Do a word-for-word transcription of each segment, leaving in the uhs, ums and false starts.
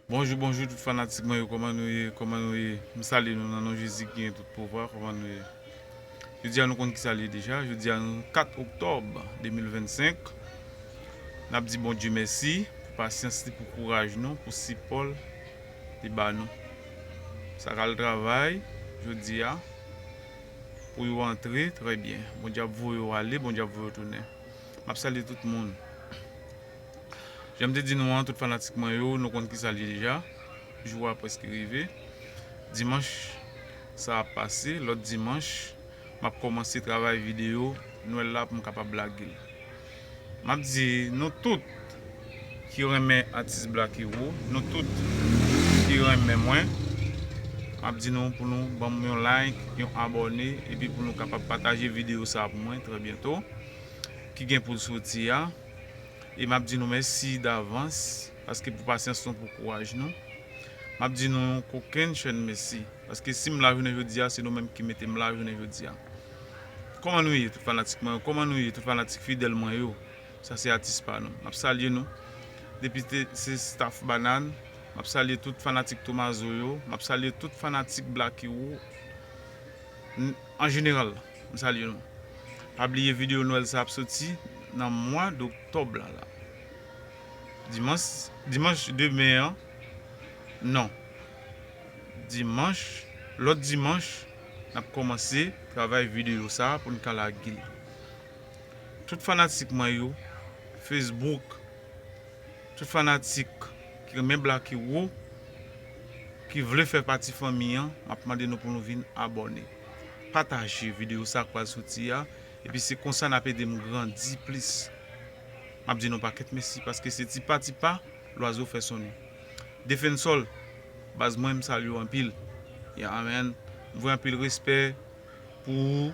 Bonjou, bonjou tout fanatik mwen yo, kòman nou ye, kòman nou ye? M salye nou nan non Jezi ki gen tout pouvwa, kòman nou ye? Jodi a nou konn kisa l ye deja, jodi a nou kat oktòb de mil vennsenk. N ap di Bondye mèsi pou pasyans li, pou kouraj nou, pou sipò l li ba nou. Sa k al travay jodi a, pou yo antre, trè byen. Bondye ap voye yo ale, Bondye ap voye yo tounen. M ap salye tout moun. Jan m te di nou an, tout fanatik mwen yo, nou konn kisa l ye deja. Jou a prèske rive. Dimanch sa ap pase, lòt dimanch, m ap kòmanse travay videyo Nwèl la pou m kapab lage l. M ap di nou tout ki renmen atis Black Hero, nou tout ki renmen mwen, m ap di nou pou nou ban m yon like, yon abòne, epi pou nou kapab pataje videyo sa a pou mwen trè byento, ki gen pou l soti a. E m ap di nou mèsi davans, paske pou pasyans nou, pou kouraj nou. M ap di nou yon kokenn chèn mèsi, paske si m la jounen jodi a, se nou menm ki mete m la jounen jodi a. Kòman nou ye, tout fanatik mwen yo? Kòman nou ye, tout fanatik fidèl mwen yo? Sa se atis pa nou. M ap salye nou. Depi te, se staff Banàn, m ap salye tout fanatik Tomazo yo, m ap salye tout fanatik Black Hero. N-, an jeneral, m salye nou. Pa bliye videyo Nwèl sa ap soti nan mwa doktòb la, la. Dimanch, dimanch demen an, non. Dimanch, lòt dimanch, n ap kòmanse travay videyo sa pou n ka lage l. Tout fanatik mwen yo, Facebook, tout fanatik ki renmen Black Hero, ki vle fè pati fanmi an, m ap mande nou pou nou vin abòne. Pataje videyo sa k pral soti a, epi se konsa n ap ede m grandi plis. M ap di nou pakèt mèsi, paske se ti pa ti pa, lwazo fè sonnen. Defensol, baz mwen, m salye w anpil. Ya, amèn. M voye anpil respè pou ou,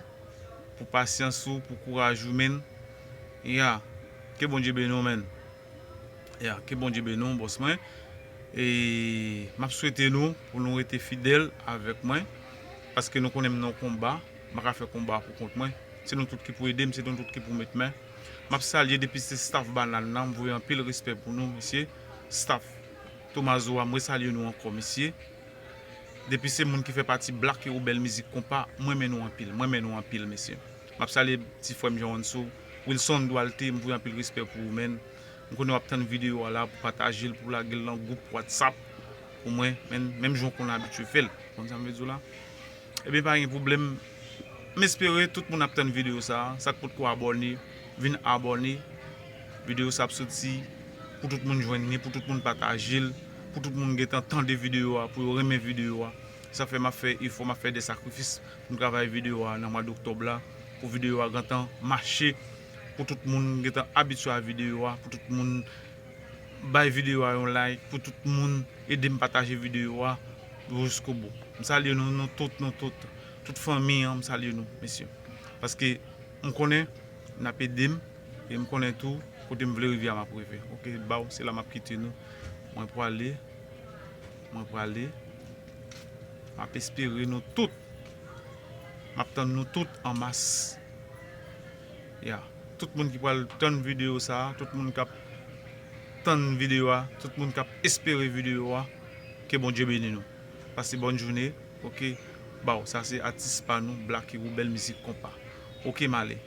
pou pasyans ou, pou kouraj ou, menn. Ya, ke Bondye beni w, menn. Ya, ke Bondye beni w, bòs mwen. E m ap swete nou pou nou rete fidèl avèk mwen, paske nou konnen m nan konba, m pa ka fè konba pou kont mwen. Se nou tout ki pou ede m, se nou tout ki pou met men. M ap salye depi se staff Banàn nan, m voye anpil respè pou nou, mesye. Staff Tomazo a, m resalye nou ankò, mesye. Depi se moun ki fè pati Black Hero Bèl Mizik Konpa, m renmen nou anpil, m renmen nou anpil, mesye. M ap salye ti frè m Jean Wanso, Wilson Duarte, m voye anpil respè pou ou, menn. M konnen w ap tann videyo a la pou pataje l, pou lage l nan gwoup WhatsApp pou mwen, menn, menm jan w konn abitye fè l. Konn sa m vle di w la? Ebyen, pa gen pwoblèm. M espere tout moun ap tann videyo sa a. Sa k potko abòne, vin abòne. Videyo sa ap soti pou tout moun jwenn li, pou tout moun pataje l, pou tout moun gentan tande videyo a, pou yo renmen videyo a. Sa fè m ap fè efò, m ap fè de sakrifis pou m travay videyo a nan mwa doktòb la, pou videyo a gentan mache, pou tout moun gentan abitye a videyo a, pou tout moun bay videyo a yon like, pou tout moun ede m pataje videyo a jiskobou. M salye nou, nou tout, nou tout, tout fanmi an, m salye nou, mesye. Paske m konnen n ap ede m, e m konnen tou, kote m vle rive a, m ap rive. Oke, baw, se la m ap kite nou. Mwen prale, mwen prale. M ap espere nou tout. M ap tann nou tout an mas. Ya. Tout moun ki pral tann videyo sa a, tout moun k ap tann videyo a, tout moun k ap espere videyo a, ke Bondye beni nou. Pase bòn jounen, oke? Baw, sa se atis pa nou, Black Hero, Bèl Mizik Konpa. Oke, m ale.